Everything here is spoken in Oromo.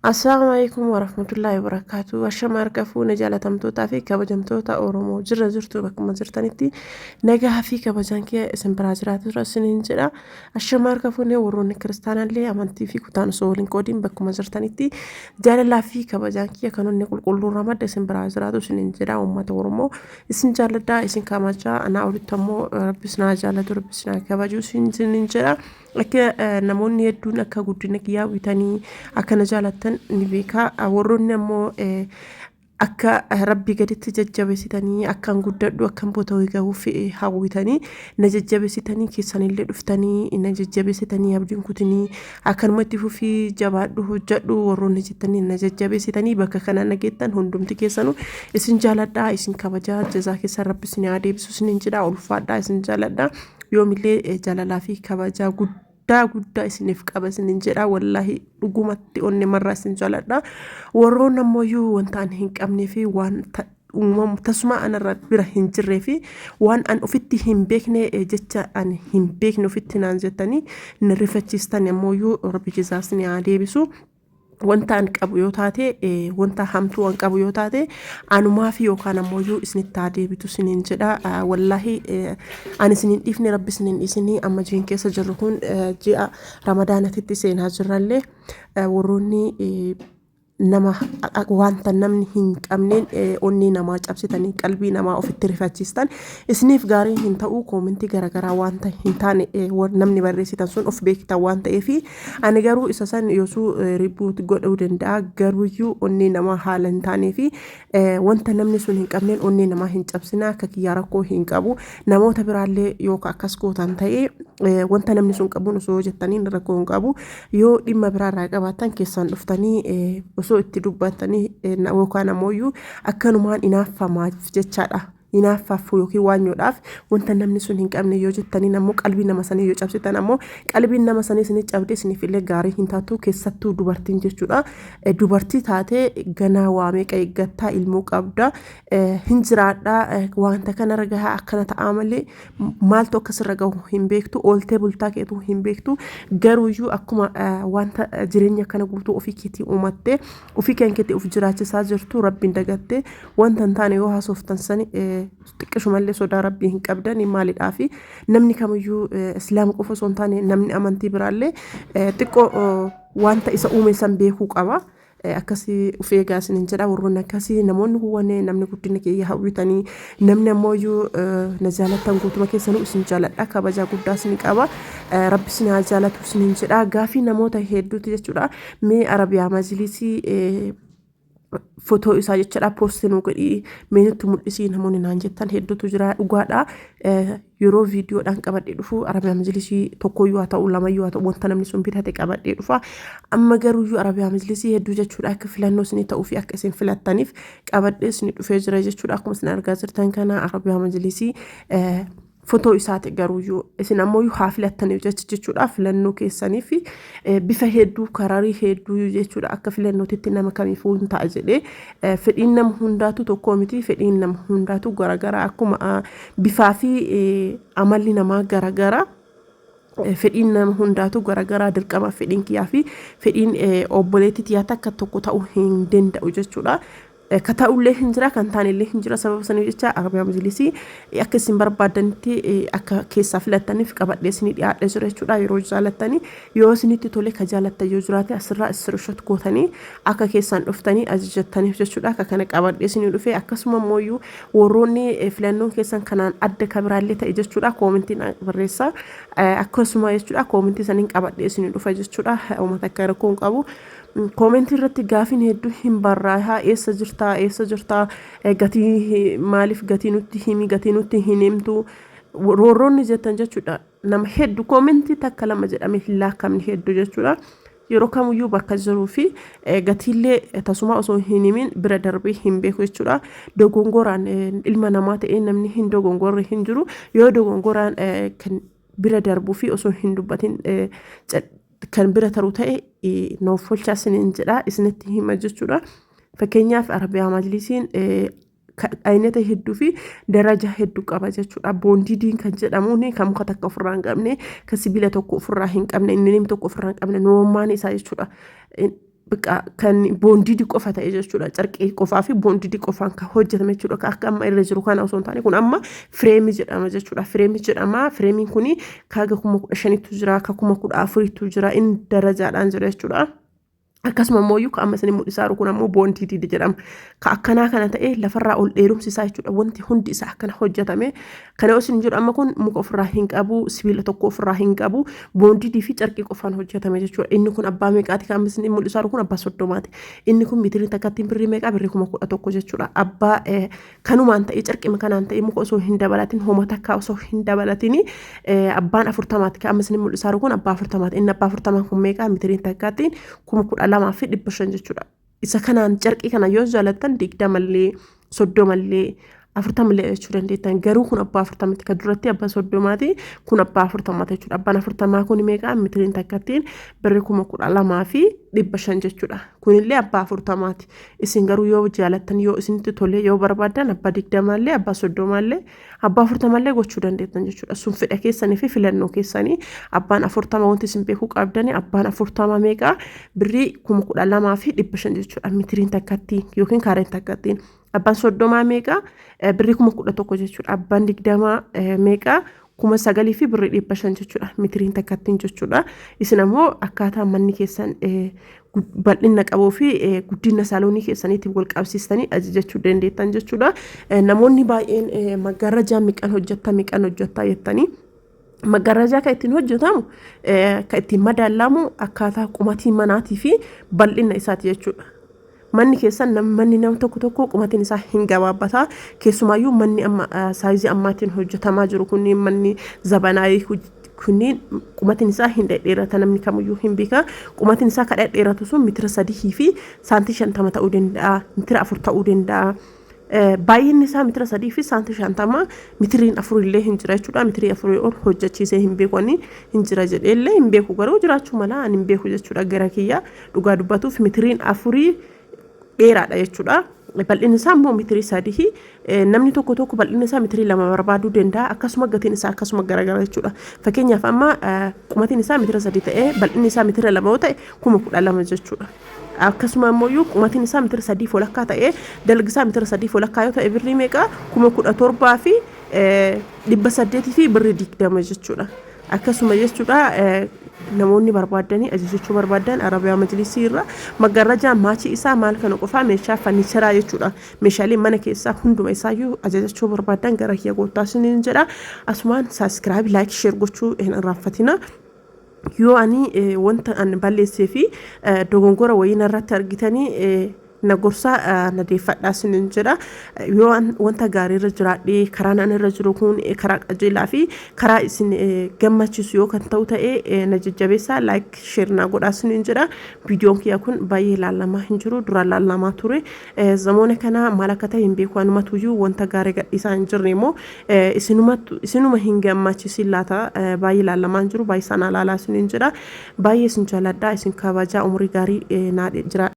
Assalaamu alaikum warahmatullaahi wabarakaatu. Ashama harka fuune jaalatamtootaa fi kabajamtoota Oromoo jirra jirtu bakkuma jirtanitti nagaa fi kabajaan kee isin biraa jiraatu jira isiniin jedha. Ashama harka fuune warroonni kiristaanallee amantii fi kutaan osoo waliin qoodiin bakkuma jirtanitti jaalalaa fi kabajaan kiyya kan onni qulqulluu irraa madda isin biraa jiraatu isiniin jedha. Uummata Oromoo isin jaalladha, isin kabajaa, anaa olitti ammoo rabbis naa jaalatu, rabbis naa kabaju isiniin jedha. Akka namoonni hedduun akka guddina kiyyaa bitanii akka na jaalattan ni beeka. Warroonni ammoo akka rabbii gaditti jajjabeessitanii akkan guddadhu, akkan bota'u gahuuf hawwitanii na jajjabeessitanii, keessanillee dhuftanii na jajjabeessitanii, abdiin kutinii akkanuma itti fufii, jabaadhu, hojjedhu warroonni jettanii na jajjabeessitanii bakka kana na geettan hundumti keessanuu isin jaaladhaa, isin kabajaa, jazaa keessan rabbi isin haa deebisu isinin jedha. Ulfaadhaa, isin jaaladhaa. Yoomillee jaalalaa fi kabajaa guddaa guddaa isiniif qaba isinin jedha. Wallaahi dhugumatti onnee marraa isin jaaladha. Warroon ammoo wanta ani hin qabnee fi waan uumamu tasuma anarra bira hin jirree fi waan an ofitti hin beekne, jecha ani hin beekne ofitti naan jettanii na rifachiistan ammoo rabbi jazaa isin haa deebisu. Wanta an qabu yoo taate, wanta hamtuu an qabu yoo taate, anumaa fi yookaan ammoo isinitti haa deebitu isiniin jedha. Wallaahi ani isinin dhiifne, rabbi isinin dhiisinii. Amma jiin keessa jirru kun ji'a ramadaanatitti seenaa jirrallee, warroonni nama wanta namni hin qabneen onnee namaa cabsitanii qalbii namaa ofitti rifachiistan isiniif gaarii hin ta'u. Koomentii garaagaraa wanta hin taane namni barreessitan sun of beektan waan ta'eef, ani garuu isa san yoosuu ribuut godhuu danda'a. Garuuyyuu onnee namaa haala hin taanee fi wanta namni sun hin qabneen onnee namaa hin cabsina. Akka kiyyaa rakkoo hin qabu. Namoota biraallee yoo akkas gootan ta'e, wanta namni sun qabuun osoo jettanii rakkoo hin qabu. Yoo dhimma biraarraa qabaattan keessaan dhuftanii osoo itti dubbattanii yookaan ammoo akkanumaan inaaffamaaf jechaadha. Hinaaffaaf yookiin waanyoodhaaf wanta namni sun hin qabne yoo jettaniin ammoo qalbii nama sanii yoo cabsitan ammoo qalbiin nama sanii isinii cabdee isiniif illee gaarii hin taatu, keessattuu dubartiin jechuudha. Dubartii taatee ganaa waa meeqa eeggattaa, ilmoo qabda, hin jiraadhaa, wanta kanarra gahaa akkana ta'aa malee maaltu akkasirra gahu hin beektu, ooltee bultaa keetuu hin beektu. Garuuyyuu akkuma wanta jireenya kana guutuu ofii keetii uumattee ofii keetii of jiraachisaa jirtu, rabbiin dagattee wanta hin taane yoo haasoftan sani xiqqishumallee sodaa rabbii hin qabdan maalidhaafi? Namni kamiyyuu, islaama qofa osoo hin taane namni amantii biraallee, xiqqoo wanta isa uume san beekuu qaba. Akkasii of eegaa isiniin jedha. Warroonni akkasii, namoonni huwwanee namni guddina kiyya hawwitanii, namni ammoo na jaalattan guutuma keessanuu isin jaaladha, kabajaa guddaa isin qaba, rabbi isin haa jaalatu isiniin jedha. Gaafii namoota hedduuti jechuudha. Mee Arabiyaa majlisii fotoo isaa jechuudha poostii nu godhii, mee nutti mul'isii namoonni naan jettan hedduutu jira. Dhugaadha, yeroo viidiyoodhaan qabadhee dhufu Arabiyaa majlisii tokkoyyuu haa ta'u, lamayyuu haa ta'u, wanta namni sun bitate qabadhee dhufa. Amma garuuyyuu Arabiyaa majlisii hedduu jechuudha akka filannoo isinii ta'uu fi akka isin filattaniif qabadhee isinii dhufee jira jechuudha. Akkuma isin argaa jirtan kana Arabiyaa majlisii fotoo isaati. Garuuyyuu isin ammoo haa filattaniif jecha jechuudha, filannoo keessanii fi bifa hedduu, kararii hedduu jechuudha, akka filannootitti nama kamiifuu hin ta'a jedhee. Fedhiin nama hundaatu tokko miti, fedhiin nama hundaatu garagara. Akkuma bifaa fi amalli namaa garagara, fedhiin nama hundaatu garagaraa. Dirqama fedhiin kiyyaa fi fedhiin obboleettii tiyyaa takka tokko ta'uu hin danda'u jechuudha. Ka ta'ullee hin jira, kan taanellee hin jira. Sababa saniif jecha Arabiyaa majlisii akka isin barbaadanitti akka keessaa filattaniif qabadhee isinii dhiyaadhee jira jechuudha. Yeroo jaalattanii, yoo isinitti tole, ka jaalattan yoo jiraate, asirraa screenshot gootanii akka keessaan dhuftanii ajajattaniif jechuudha. Akka kana qabadhee isinii dhufe. Akkasuma immoo warroonni filannoon keessan kanaan adda ka biraallee ta'e jechuudha, koomentiin barreessaa. Akkasuma jechuudha koomentii saniin qabadhee isinii dhufa jechuudha. Uummata akka rakkoo hin qabu. Koomentii irratti gaafiin hedduu hin barraahaa: eessa jirtaa, eessa jirtaa, gatii maaliif, gatii nutti himi, gatii nutti hin himtu roorroonni jettan jechuudha. Nama hedduu, koomentii takka lama jedhame hin laakkamne hedduu jechuudha. Yeroo kamiyyuu bakka jiruu fi gatiillee tasuma osoo hin himin bira darbee hin beeku jechuudha. Dogongoraan ilma namaa ta'ee namni hin dogongorre hin jiru. Yoo dogongoraan kan bira darbuu fi osoo hin dubbatin kan bira taru ta'e, noof folchaa isiniin jedha, isinitti hima jechuudha. Fakkeenyaaf Arabiyaa majlisiin aynata hedduu fi daraja hedduu qaba jechuudha. Boondidiin kan jedhamuun kan muka takka ofirraa hin qabne, kan sibiila tokko ofirraa hin qabne, inni tokko ofirraa hin qabne, normal isaa jechuudha. Biqa kan boondidii qofa ta'e jechuudha. Carqii qofaa fi boondidii qofaan kan hojjetame jechuudha. Kan akka amma irra jiru kana osoo hin taane kun amma fireemii jedhama jechuudha. Fireemii jedhama. Fireemiin kun kaga 15,000tu jira, ka 14,000tu jira, inni darajaadhaan jira jechuudha. Akkasuma immoo iyyuu amma isin mul'isaa jiru kun ammoo boondidii jedhama. Ka akkanaa kana ta'e lafarraa ol dheerumsi isaa jechuudha. Wanti hundi isaa akkana hojjetame. Kana yoo isin jedhu amma kun muka ofirraa hin qabu, sibiila tokko ofirraa hin qabu, boondidii fi carqii qofaan hojjetame jechuudha. Inni kun abbaa meeqaati kan amma isin mul'isaa jiru kun abbaa 30ti. Inni kun mitiriin takkattiin birrii meeqaa birrii 11,000 jechuudha. Abbaa kanumaan ta'ee carqima kanaan ta'ee muka osoo hin dabalatin homa takkaa osoo hin dabalatin abbaan 40ti kan amma isin mul'isaa jiru kun abbaa 40ti. Inni abbaa 40 kun meeqaa mitiriin takkattiin 12,500 jechuudha. Isa kanaan carqii kana yoo jaalattan 20llee 30llee 40llee jechuu dandeettan. Garuu kun abbaa 40ti kan duratti abbaa 30ti kun abbaa 40ti jechuudha. Abbaan 40 kun meeqaa mitiriin takkattiin birrii 12,500 jechuudha. Kunillee abbaa 40ti. Isin garuu yoo jaalattan yoo isinitti tole yoo barbaaddan abbaa 20llee abbaa 30llee abbaa 40llee gochuu dandeettan jechuudha. Sun fedha keessanii fi filannoo keessanii abbaan 40 wanti isin beekuu qabdani abbaan 40 meeqaa birrii 12,500 jechuudha. Mitiriin takkattiin yookiin kaareen takkattiin. Abbaan 30 meeqaa birrii 11,000 jechuudha. Abbaan 20 meeqaa 9,000 fi birrii 500 jechuudha. Mitiriin takkattiin jechuudha. Isin ammoo akkaataa manni keessan bal'ina qabuu fi guddina saaloonii keessaniitiin wal qabsiistanii ajajachuu dandeettan jechuudha. Namoonni baay'een maggaarrajaa meeqaan hojjetta meeqaan hojjetta jettanii. Maggaarrajaa kan ittiin hojjetamu kan ittiin madaalamu akkaataa qumatii manaatii fi bal'ina isaati jechuudha. Manni keessan manni nama tokko tokko qumatiin isaa hin gabaabbata. Keessumaayyuu manni amma saayizii ammaatiin hojjetamaa jiru kunniin manni zabanaayii kunniin qumatiin isaa hin dhedheerata namni kamiyyuu hin beeka. Qumatiin isaa kan dhedheeratu sun mitira 3 fi saantii 50 ta'uu danda'a, mitira 4 ta'uu danda'a. Baay'inni isaa mitira 3 fi saantii 50 mitiriin 4 illee hin jira jechuudha. Mitirii 4 ol hojjechiisee hin beeku ani hin jira jedhee illee hin beeku garuu jiraachuu mala ani hin beeku jechuudha gara kiyya dhugaa dubbatuuf mitiriin 4 dheeraadha jechuudha. Bal'inni isaa immoo mitirii 3 namni tokko tokko bal'inni isaa mitirii 2 barbaaduu danda'a akkasuma gatiin isaa akkasuma garagara jechuudha. Fakkeenyaaf amma qumatiin isaa mitira 3 ta'ee bal'inni isaa mitira 2 yoo ta'e 12,000 jechuudha. Akkasuma immoo iyyuu qumatiin isaa mitira 3 walakkaa ta'ee dalgi isaa mitira 3 walakkaa yoo ta'e birrii meeqa 17,800 fi birrii 20 jechuudha. Akkasuma jechuudha namoonni barbaaddanii ajajachuu barbaadan Arabiyaa Majlisii irra maggaarrajaa maachii isaa maal kana qofaa meeshaa fannicharaa jechuudha. Meeshaalee mana keessaa hunduma isaayyuu ajajachuu barbaadan gara kiyya koottaa isiniin jedha. Asumaan subscribe like share gochuu hin irraanfatina. Yoo ani wanta ani balleessee fi dogongora wayii narratti argitanii na gorsaa na deeffadhaa isiniin jedha. Yoo wanta gaarii irra jiraadhee karaan ani irra jiru kun karaa qajeelaa fi karaa isin gammachiisu yoo kan ta'u ta'e na jajjabeessaa like share naa godhaa isiniin jedha. Viidiyoon kiyya kun baay'ee ilaalamaa hin jiru duraan ilaalamaa ture. Zamoona kana maal akka ta'e hin beeku anumatuyyuu wanta gaarii gadhiisaa hin jirre immoo isinuma hin gammachiisin laata baay'ee ilaalamaa hin jiru baay'ee isaan alaalaa isiniin jedha. Baay'ee isin jaaladha isin kabajaa umurii gaarii naa jiraadha.